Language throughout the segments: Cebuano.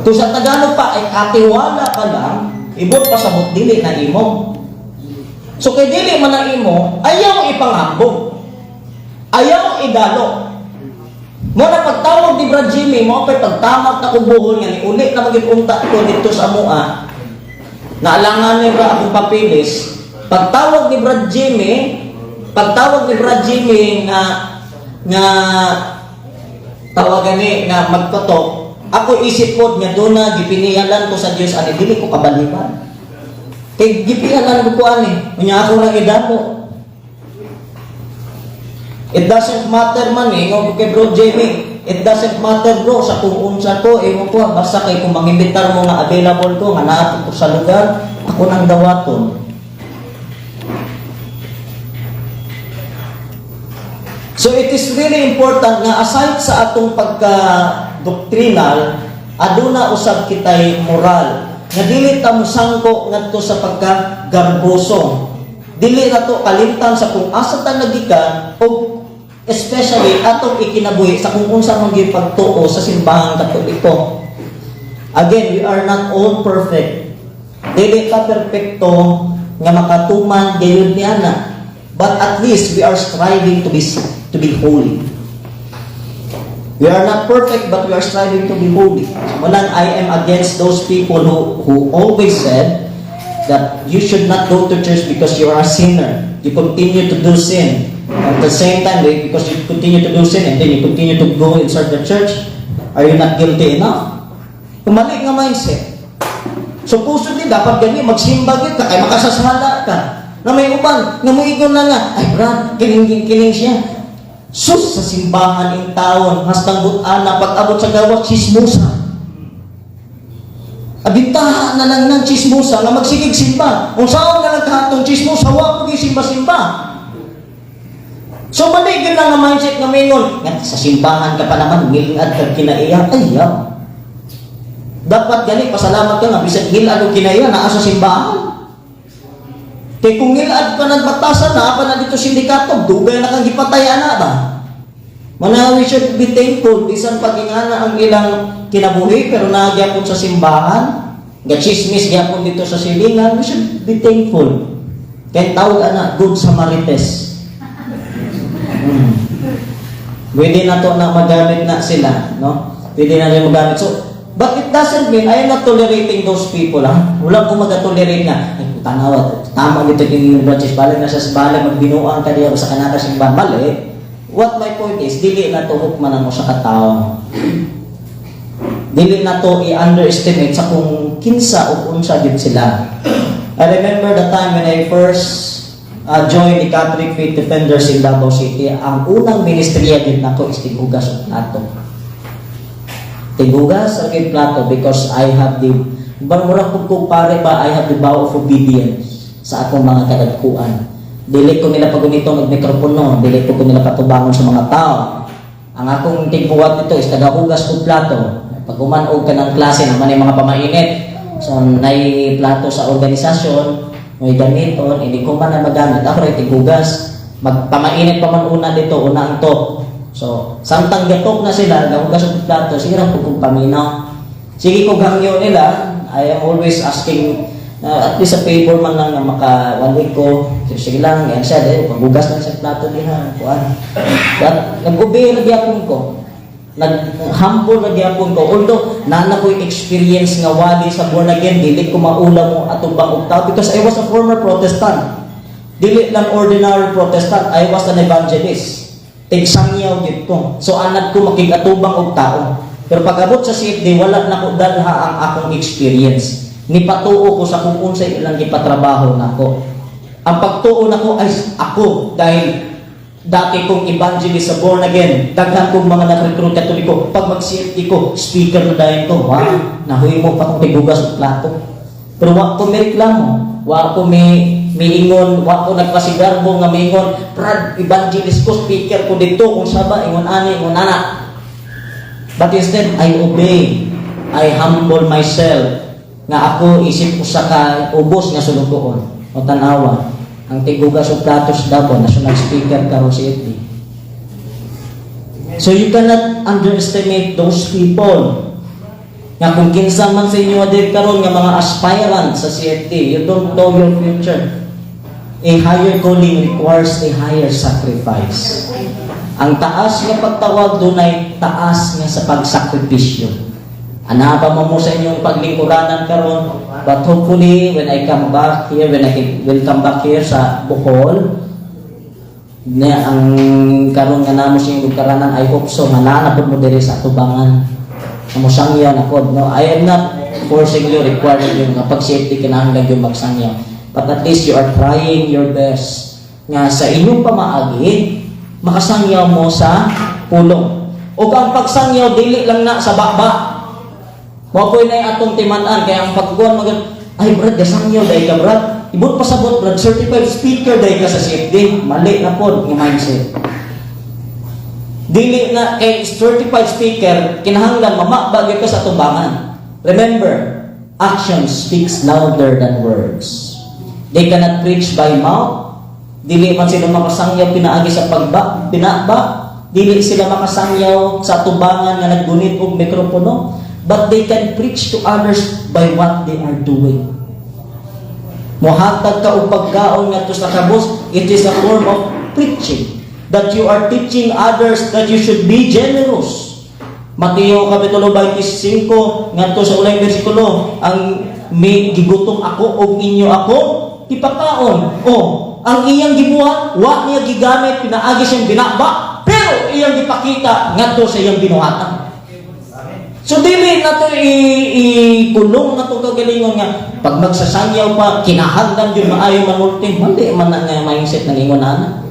Kung sa Tagalog pa ay katiwala ka lang, ibot pasabot dili na imo. So kay dili man na imo, ayaw ipangambog. Ayaw idalo. Mo na pagtawag ni Brad Jimmy, mo pa'y pagtamak na kubuhol nga ni uli na maging unta ko dito sa mua. Naalangan ni bra akong papilis. Pagtawag ni Brad Jimmy nga nga tawagan ni nga magkatok, ako isip ko nga doon na gipinialan ko sa Dios ani, dili ko kabaliban. Kay gipialan ko ko ani, unya ako nang idalo. It doesn't matter man eh, ngo kay Bro Jamie, it doesn't matter, bro, sa kung unsa ko, imo ko, basta kay kung mangimbitar mo nga available ko, nga naa ko sa lugar, ako nang dawaton. So it is really important nga aside sa atong pagka doctrinal, aduna usab kitay moral. Nga dili ta mosangko ngadto sa pagka garboso. Dili na to kalimtan sa kung asa ta nagikan o especially atong ikinabuhi sa kung unsa man gyud pagtuo sa Simbahang Katoliko. Again, we are not all perfect. Dili ka perpekto nga makatuman gayud ni ana. But at least we are striving to be holy. We are not perfect, but we are striving to be holy. Walang I am against those people who always said that you should not go to church because you are a sinner. You continue to do sin. At the same time, because you continue to do sin and then you continue to go and serve the church, are you not guilty enough? Mali nga mindset. Supposedly, dapat gani, magsimba gyud ka, kay makasasala ka. Na may uban, nga moingon na nga, "Ay Brad, kining kining siya. Sus, sa simbahan in taon, hastang butan-a, pag abot sa gawas, chismosa." Abintaha na lang ng chismosa nga magsigig simba. Kung saan na lang kahatong chismosa, wa mo simba-simba. So mali gyud lang nga mindset nga mingon, nga sa simbahan ka pa naman, ngilad kag kinaiya, ayaw. Dapat gani pasalamat ka nga bisag ngilad og kinaiya naa sa simbahan. Kay kung ngilad pa ng batasan, naa pa na dito sindikato, dugay na kang gipatay ana ba? Mana we should be thankful bisan pag ingana ang ilang kinabuhi pero naa gyapon sa simbahan, ga chismis gyapon dito sa silingan, we should be thankful. Kay tawag ana good Samarites. Pwede na to na magamit na sila, no? Pwede na rin magamit. So, but it doesn't mean I am not tolerating those people, ha? Wala ko mag-tolerate na, "Ay, tanawa, tama dito yung branches, balik na sa balik, magbinuang ka diya sa kanaka simbahan." Mali. What my point is, dili na to hukman ang usa ka tawo. Dili na to i-underestimate sa kung kinsa o unsa gid sila. I remember the time when I first joined the Catholic Faith Defenders in Davao City. Ang unang ministriya gid nako is tighugas og plato. Tighugas og plato because I have the mura pud ko pare ba, I have the vow of obedience sa akong mga kadagkuan. Dili ko nila pagunitong og mikropono, dili ko nila patubangon sa mga tao. Ang akong tigbuhat nito is tagahugas og plato. Pag human-og ka ng klase naman yung mga pamainit. So, nay plato sa organisasyon, may gamiton, hindi ko man na magamit. Ako rin tighugas. Magpamainit pa man una dito, una ang top. So, samtang gatok na sila, gahugas og plato, sige ra pud kong paminaw. Sige ko gangyo nila, I am always asking at least a favor man lang nga makawali ko. Sige, sige lang, yan siya, eh, paghugas lang sa plato diha, kuan. But nag-obey na gyapon ko. Nag-humble na gyapon ko. Although, naa na ko'y experience nga wali sa born again, dili ko maula mo atubang og tao because I was a former Protestant. Dili lang ordinary Protestant, I was an evangelist. Tigsangyaw gid ko. So anad ko makig-atubang og tao. Pero pag abot sa CFD, wala na ko dalha ang akong experience. Nipatuo ko sa kung unsay ilang gipatrabaho nako. Ang pagtuo nako ay ako dahil dati kong evangelist sa born again, daghan kong mga nag-recruit Katoliko. Pag mag-CFD ko, speaker na dayon ko. Wow, nahuy mo pa kong tigugas og plato. Pero wa ko may reklamo, wa ko may miingon, wa ko nagpasigarbo nga miingon, "Brad, evangelist ko, speaker ko dito, kung saba, ingon ani, ingon ana." But instead, I obey. I humble myself nga ako isip usa ka ubos nga sulugoon. O tanawa, ang tigugas og plato sa Davao, national speaker karon si FD. So you cannot underestimate those people. Nga kung kinsa man sa inyo diri karon nga mga aspirant sa CFD, you don't know your future. A higher calling requires a higher sacrifice. Ang taas nga pagtawag, dunay taas nga sa pagsakripisyo. Ana pa mo sa inyong paglingkuranan karon, but hopefully when I come back here, when I will come back here sa Bohol, na ang karon nga namo sa inyong lingkuranan, I hope so nga naa na pud mo diri sa atubangan. Mo sangyaw na pod, no? I am not forcing you, requiring you nga pag CFD kinahanglan yung magsangyaw. But at least you are trying your best nga sa inyong pamaagi makasangyaw mo sa pulong. O ang pagsangyaw, dili lang na sa baba. Mao po na atong timan-an kaya ang pagkuhan mag, "Ay brad, gasangyaw dai ka, brad. Ibot pasabot, brad, certified speaker dai ka sa CFD." Mali na pod nga mindset. Dili na kay certified speaker kinahanglan mamaba gyud ka sa tubangan. Remember, action speaks louder than words. They cannot preach by mouth. Dili man sila makasangyaw pinaagi sa pagba, pinaba. Dili sila makasangyaw sa tubangan nga naggunit og mikropono, but they can preach to others by what they are doing. Mohatag ka og pagkaon ngadto sa kabus, it is a form of preaching. That you are teaching others that you should be generous. Mateo Kapitulo 25 ngadto sa unang bersikulo, ang may gigutom ako og inyo ako ipakaon. O, ang iyang gibuhat, wa niya gigamit pinaagi siyang binaba, pero iyang gipakita ngadto sa iyang binuhatan. So dili na to ikulong na to kagalingon nga pag magsasangyaw pa kinahanglan gyud maayo manulti. Mali man na nga mindset ng ingon ana.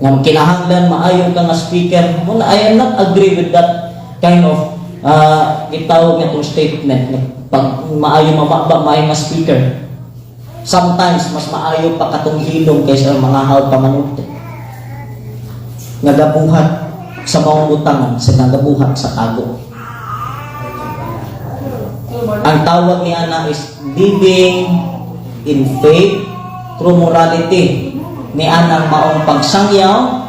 Nga kinahanglan maayo ka nga speaker. Muna I am not agree with that kind of gitawag nga tong statement nga pag maayo mamaba, maayo nga speaker. Sometimes mas maayo pa katong hilom kaysa mga haw pa manulti. Nga gabuhat sa maong butangan sa nagabuhat sa tago. Ang tawag niya na is living in faith through morality. Ni anang maong pagsangyaw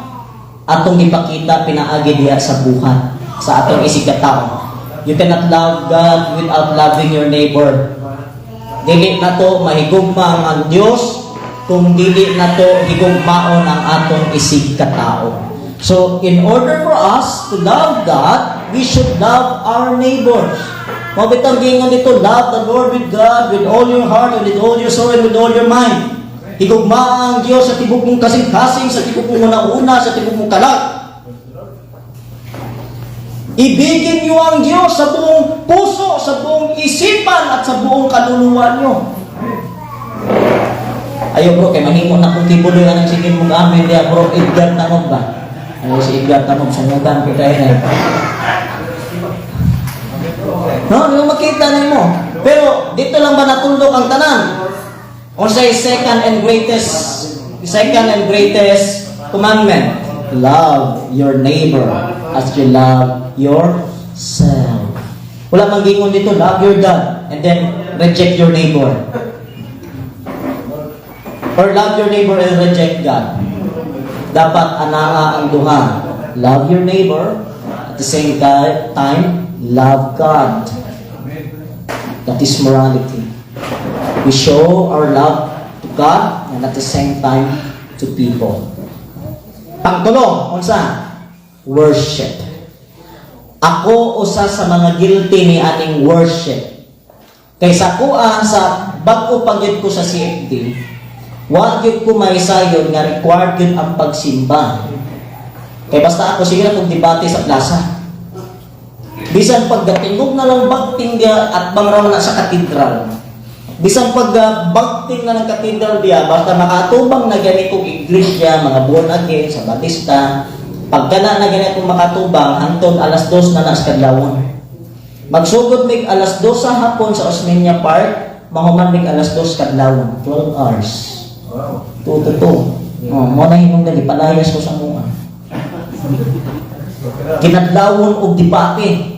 atong ipakita pinaagi diha sa buhat sa atong isig katao. You cannot love God without loving your neighbor. Dili na to mahigugma ang Dios kung dili na to higugmaon ang atong isig katao. So, in order for us to love God, we should love our neighbors. Mao bitang giingon dito, love the Lord with God with all your heart and with all your soul and with all your mind. Higugma ang Diyos sa tibok mong kasing-kasing, sa tibok mong una-una, sa tibok mong kalag. Ibigin niyo ang Diyos sa buong puso, sa buong isipan, at sa buong kaluluwa niyo. Ayo bro, kay mahimo na kung kibuloy anang sige mong amen diya, bro, Edgar Tanog ba? Ayo si Edgar Tanog, sungugan ko kayo na. No, yung makita na mo. Pero dito lang ba natuldok ang tanan? Unsay second and greatest commandment? Love your neighbor as you love yourself. Wala mang gingon dito, love your God and then reject your neighbor. Or love your neighbor and reject God. Dapat anaa ang duha. Love your neighbor at the same time, love God. That is morality. We show our love to God and at the same time to people. Pangtulo, unsa? Worship. Ako usa sa mga guilty ni aning worship. Kay sa kuha sa bag-o pa gyud ko sa CFD, wa gyud ko maisayon nga required gyud ang pagsimba. Kay basta ako, sige na kong debate sa plaza. Bisan pag tingog na lang bagting diya at bangraw na sa katedral. Bisan pag bagting na ng katedral diya, basta makatubang na gani kong iglesia, mga born again, sa Batista, pagka na na gani akong makatubang, hangtod alas 2 na na sa kadlawon. Magsugod mig alas 2 sa hapon sa Osmeña Park, mahuman mig alas 2 kadlawon, 12 hours. 2 to 2. Oh, mo na hinungdan, ipalayas ko sa mua. Kinadlawon og debate.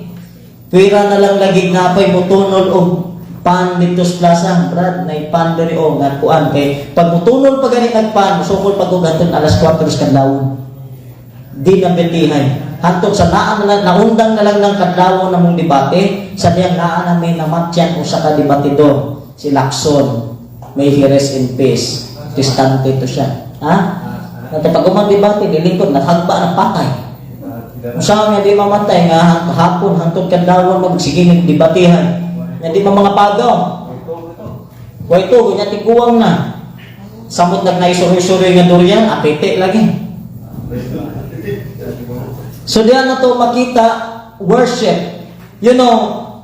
Pwera na lang lagi napay motunol og pan dito sa plaza, brad, nay pan diri o nga kuan kay pag motunol pa gani nagpan, musukol pag og hantod alas 4 sa kadlawon. Di na betihay. Hantod sa naa na, naundang na lang ng kadlawon namong debate sa diyang naa na may namatyan usa ka debatidor, si Lacson. May he rest in peace. Protestante to siya. Ha? Nanti pag umang debate, nilingkod, naghagba na patay. Usa nga di mamatay nga hapon hantod kadlawon magsige nagdebatehan. Nga di ma mga pagaw. Way to, ganyan tiguang na. Samot nagnaisuroy-suroy nga durian, apete lagi. So diyan na to makita worship.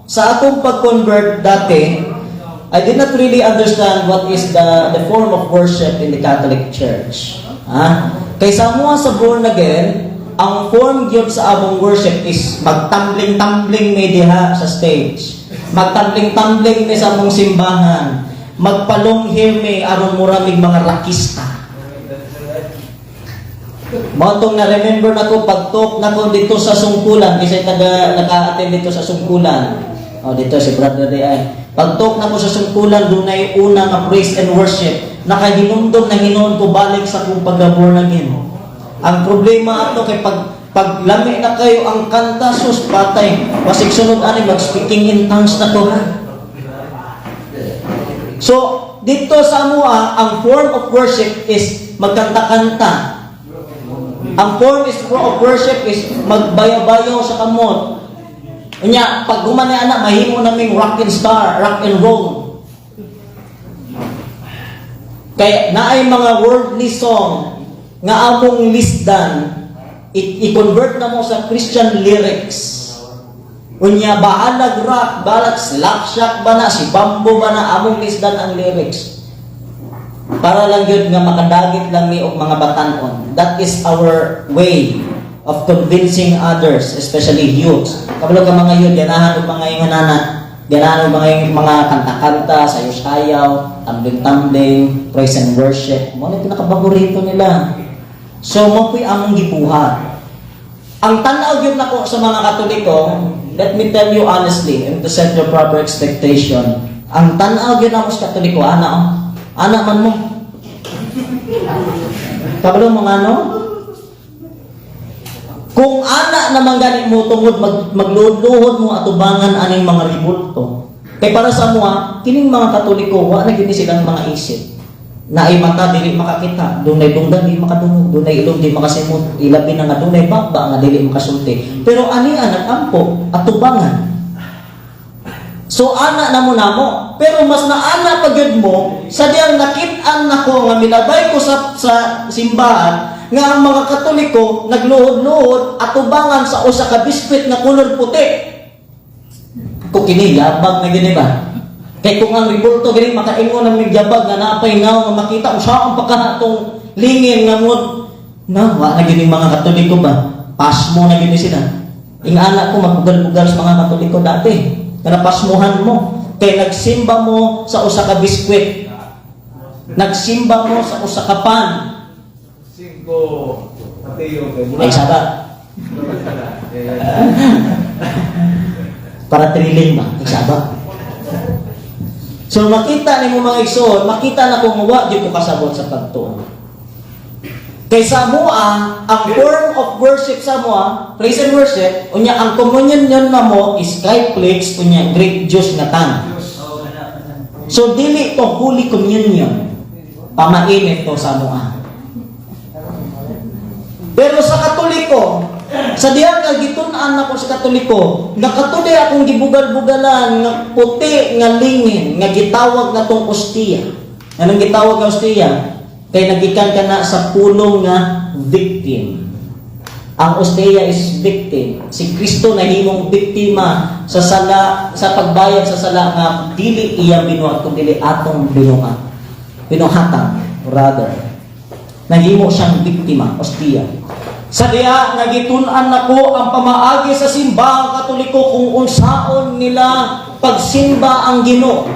Sa akong pag-convert dati, I did not really understand what is the form of worship in the Catholic Church. Ha? Kay sa amo sa born again, ang form gyud sa among worship is magtambling-tambling mi diha sa stage. Magtambling-tambling mi sa among simbahan. Magpalunghir mi aron muramig mga rakista. Mao tong na-remember nako pag-talk nako dito sa Sungkulan, kasi taga naka-attend dito sa Sungkulan. Oh, dito si Brother Day. Pag-talk nako sa Sungkulan, dunay una nga praise and worship. Nakahinumdom na hinuon ko balik sa akong pagka-born again. Ang problema ato kay pag paglami na kayo ang kanta, sus, patay. Basig sunod ani mag speaking in tongues na to, ha. So, dito sa amoa, ang form of worship is magkanta-kanta. Ang form is of worship is magbayaw-bayaw sa kamot. Unya, pag human ni ana, mahimo naming rock and star, rock and roll. Kaya naay mga worldly song nga among lisdan, i-convert na mo sa Christian lyrics. Unya, bahalag rock, bahalag slapshot ba na, si Bambo ba na, among lisdan ang lyrics. Para lang yun nga makadagit lang mi og mga batanon. That is our way of convincing others, especially youths. Kabalo ka mga youth, ganahan og mga inganana, ganahan og mga kanta-kanta, sayaw-sayaw, tumbling-tumbling, praise and worship. Mao na pinakapaborito nila. So mao po'y among gibuhat. Ang tan-aw gyud nako sa mga Katoliko, let me tell you honestly, and to set your proper expectation, ang tan-aw gyud nako sa Katoliko, ana oh. Ana man mo. Kabalo mo nga, no? Kung ana naman gani mo tungod magluhod-luhod mo atubangan aning mga rebulto. Kay para sa amoa, kining mga Katoliko, wa na gini silang mga isip. Naay mata dili makakita, dunay dunggan di makadungog, dunay ilong di makasimot, ilabi na nga dunay baba nga dili makasulti. Pero ani ang nagampo atubangan. So ana na mo namo, pero mas naana pa gyud mo sa diyang nakit-an nako nga milabay ko sa simbahan nga ang mga Katoliko nagluhod-luhod atubangan sa usa ka biskwit nga kolor puti. Kung kini yabag na gini ba? Kay kung ang rebulto gini makaingon ang migyabag nga napay ngaw nga makita unsa ang pagkahatong lingin nga mo na wa na gini mga Katoliko ba? Pasmo na gini sila. Ingana ko magbugal-bugal sa mga Katoliko dati. Nga napasmuhan mo kay nagsimba mo sa usa ka biskwit. Nagsimba mo sa usa ka pan. Cinco, Mateo, kay Ay saba, para thrilling ba? Ay saba. So makita nimo, mga igsoon, makita na kung wa di ko kasabot sa pagtuo. Kay sa amoa, ang form of worship sa amoa, praise and worship, unya ang communion yun na mo is Skyflakes, unya grape juice nga tan. So dili to Holy Communion. Pamainit to sa amoa. Pero sa Katoliko, sa diha nga gitun-an ako sa Katoliko, nga katuloy akong gibugal-bugalan nga puti nga lingin nga gitawag na tong ostiya. Anong gitawag nga ostiya? Kay nagikan ka na sa pulong nga victim. Ang ostiya is victim. Si Kristo nahimong biktima sa sala, sa pagbayad sa sala nga dili iya binuhat kun dili atong binuhat. Binuhatan rather. Nahimo siyang biktima, ostiya. Sa diha nga gitun-an nako ang pamaagi sa simbahang Katoliko kung unsaon nila pagsimba ang Ginoo.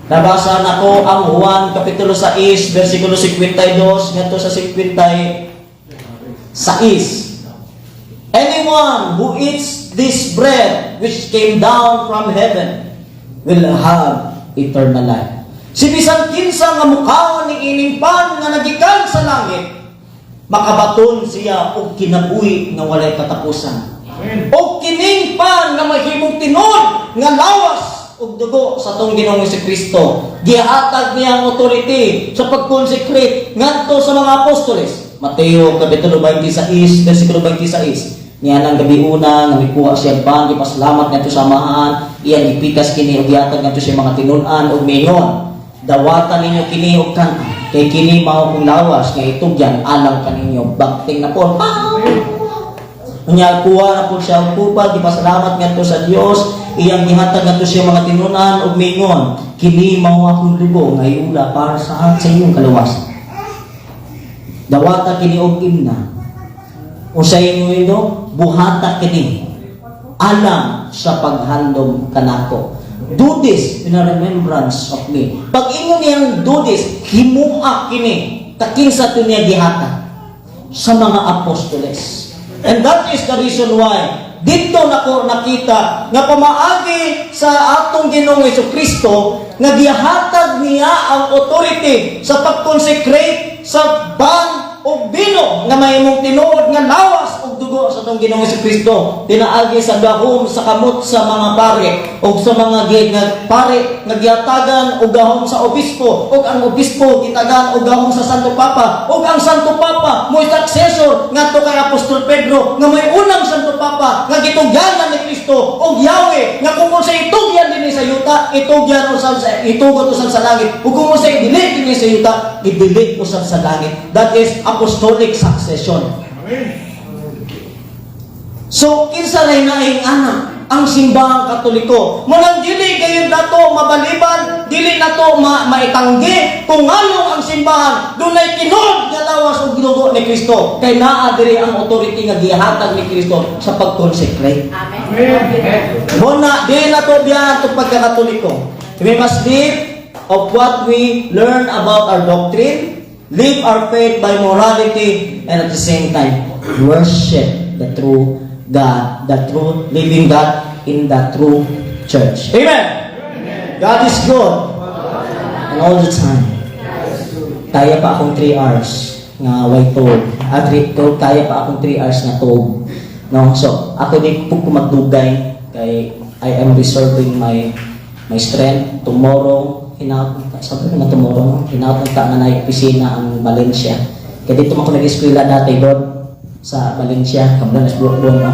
Nabasa nako ang Juan kapitulo 6 versikulo 52 ngadto sa 56. "Anyone who eats this bread which came down from heaven will have eternal life." Si bisan kinsa nga mukaon ni ining pan nga nagikan sa langit, Makabaton siya og kinabuhi nga walay katapusan. Amen. O kining pan nga mahimong tinuod nga lawas ug dugo sa atong Ginoong Kristo. Gihatag niya ang authority sa pag-consecrate ngadto sa mga apostoles. Mateo kapitulo 26 versikulo 26. Niya nang gabi una nga mikuha siya pan, gipasalamat ngadto sa Amahan, iyang gipikas kini ug gihatag ngadto sa mga tinun-an ug miingon, "Dawata ninyo kini og kan kay kini mao akong lawas nga itugyan alang kaninyo." Bakting na po. Unya kuha na po siya og kupa, gipasalamat ngadto sa Dios, iyang gihatag ngadto siya mga tinun-an ug miingon, "Kini mao akong dugo nga iula para sa inyong kaluwasan. Dawata kini og imna." Unsay ingon ito? "Buhata kini alang sa paghandom kanako. Do this in a remembrance of me." Pag ingon niyang "do this", himua kini, kakinsa to niya gihatag? Sa mga apostoles. And that is the reason why dito nako nakita nga pamaagi sa atong Ginoong Kristo nga gihatag niya ang authority sa pag-consecrate sa pan ug bino nga mahimong tinuod nga lawas ug dugo sa atong Ginoong Kristo pinaagi sa gahom sa kamot sa mga pare ug sa mga nga pare nga gihatagan og gahom sa obispo, ug ang obispo gitagan og gahom sa Santo Papa, ug ang Santo Papa mo'y successor ngadto kay Apostol Pedro nga may unang Santo Papa nga gitugyanan ni Kristo ug Yahweh nga kung unsay itugyan dinhi sa yuta, itugyan usab sa itugot usab sa langit, ug kung unsay dili dinhi sa yuta, idili usab sa langit. That is apostolic succession. Amen. So, kinsa ray naing anak ang Simbahang Katoliko? Munang dili gayud nato mabaliban, dili nato maitanggi kung nganong ang simbahan dunay tinuod nga lawas ug dugo ni Kristo, kay naa diri ang authority nga gihatag ni Kristo sa pag-consecrate. Amen. Muna, di na to biyan itong pagkakatoliko. We must live of what we learn about our doctrine, live our faith by morality, and at the same time, worship the true God, the true living God in the true church. Amen! God is good. And all the time. Kaya pa akong 3 hours nga way tuog. Ah, three, kaya pa akong 3 hours nga tuog. No? So, ako di po ko magdugay kay I am reserving my strength tomorrow. Hinaut, sabi ko na tomorrow, no? Hinaut ta nga na opisina ang Valencia. Kaya dito man ko nag-eskwela dati doon sa Valencia, kabalo na sa Brooklyn, no?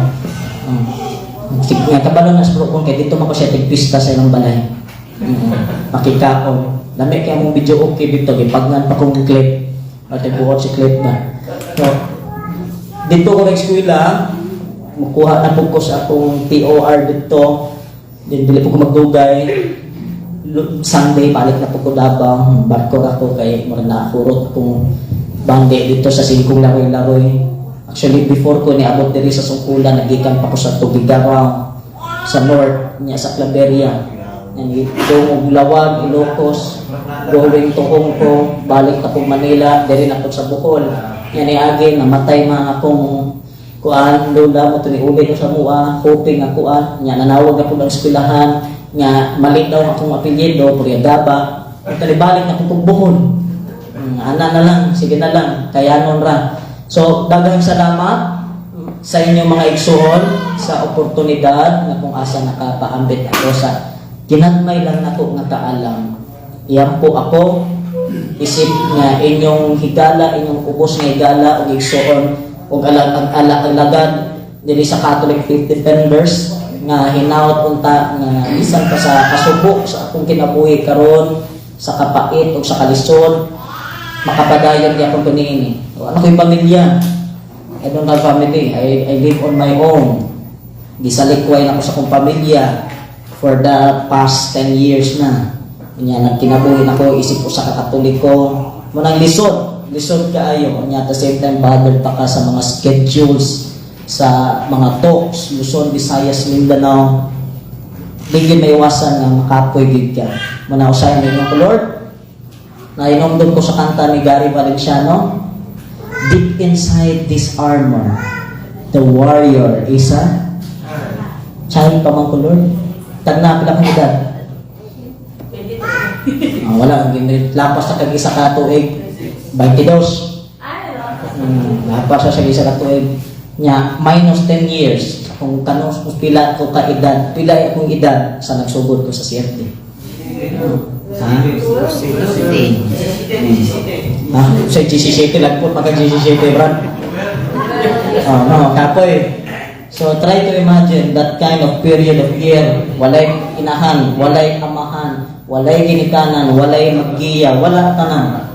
Sige nga, kabalo na sa Brooklyn, kaya dito man ko siya tigpista sa ilang balay. Makikaon. Lami kaya mong video okay dito, gipagnan pa kong clip. At buot si clip ba. So, dito ko nag-eskwela, mukuha na po ko sa akong TOR dito. Then dili po ko magdugay. Sunday balik na po ko Davao, barko ra ko kay murag nakurot kong bandi dito sa Singkong Laroy-Laroy. Actually, before ko niabot diri sa Sungkulan, nagikan pa ko sa Tuguegarao sa north niya, sa Claveria. And og Laoag, Ilocos, going to Hong Kong, balik akong Manila, diri na ko sa Bohol. Yan ni agi namatay mga akong kuan lola mo to, ni uli ko sa mua hoping nga kuan nya nanawag ako ng eskwelahan nga mali daw akong apelyido, Puriagaba. Ito balik na ko Bohol. Ana na lang, sige na lang, kayanon ra. So, daghang salamat sa inyong mga igsuon sa oportunidad nga kung asa nakapaambit ako sa ginagmay lang nako nga kaalam. Iyan po ako isip nga inyong higala, inyong ubos nga higala ug igsuon ug alag ang ala alagad diri sa Catholic Faith Defenders nga hinaot unta nga bisan pa sa kasubo sa akong kinabuhi karon, sa kapait ug sa kalisod, makapadayon gyapon ko niini. O, ano ko'y pamilya? I don't have family. I live on my own. Gisalikway na ko sa akong pamilya for the past 10 years na. Nya nagkinabuhi nako isip ko sa Katoliko. Munang lisod, lisod kaayo. Nya at the same time bothered pa ka sa mga schedules, sa mga talks, Luzon, Visayas, Mindanao. Di gyud maiwasan nga makapoy gid ka. Muna usahay ninyo ko, Lord. Nainomdom ko sa kanta ni Gary Valenciano, "Deep inside this armor, the warrior is a child." Pa man ko, Lord. Tagna pila kang edad? Ah, wala, lapas na kag isa ka tuig. 22. Napas sa 1 ka tuig nya, minus 10 years kung kano kung pila ko ka edad, pila akong edad sa nagsugod ko sa CFD. Ha? Ha? Sa GCCT lang po, maka GCCT, Brad. Oh, no, kapoy. So try to imagine that kind of period of year, walay inahan, walay amahan, walay ginikanan, walay maggiya, wala tanan.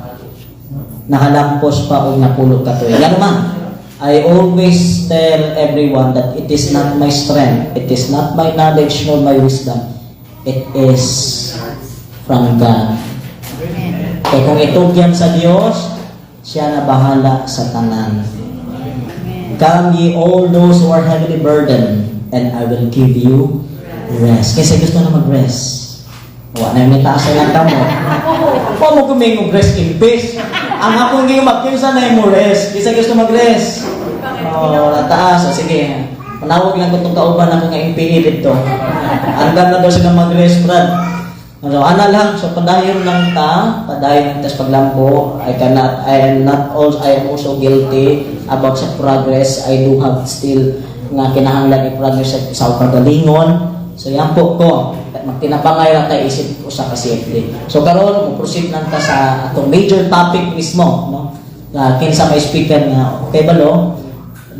Nakalampos pa og 10 ka tuig. Yan man, I always tell everyone that it is not my strength, it is not my knowledge nor my wisdom. It is from God. Kaya kung itugyan sa Dios, siya na bahala sa tanan. "Come ye all those who are heavily burdened, and I will give you rest." Kasi gusto na mag-rest. Wa na yung taas na lang kamo. Wa mo kumingog rest in peace. Ang akong ngayon magkinsa na mo rest. Kasi gusto mag-rest. Oh, taas. O, sige. Panawag lang ko itong kauban ako nga MPA dito. Andam na daw sila mag-rest, Brad. So, ana lang. So, padayon lang ta. Padayon lang ta sa paglambo. I cannot, I am not also, I am also guilty about sa progress. I do have still nga kinahanglan i-progress sa kagalingon. So, yan po ko. Magtinabangay lang tayo isip usa ka CFD. So, karon mo proceed lang ta sa atong major topic mismo, no? Na kinsa may speaker nga okay ba lo?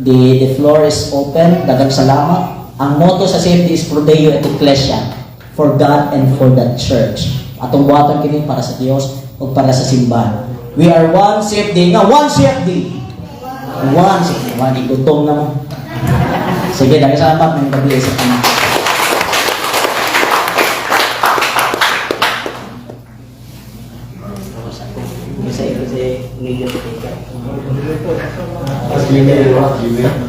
The floor is open. Daghang salamat. Ang motto sa CFD is Pro Deo et Ecclesia, for God and for the church. Atong buhaton kini para sa Dios ug para sa simbahan. We are one CFD nga one CFD. One CFD. One gutom na mo. Sige, daghang salamat ng gabi sa tanan. Bisa ito si Miguel. Gmail, Gmail.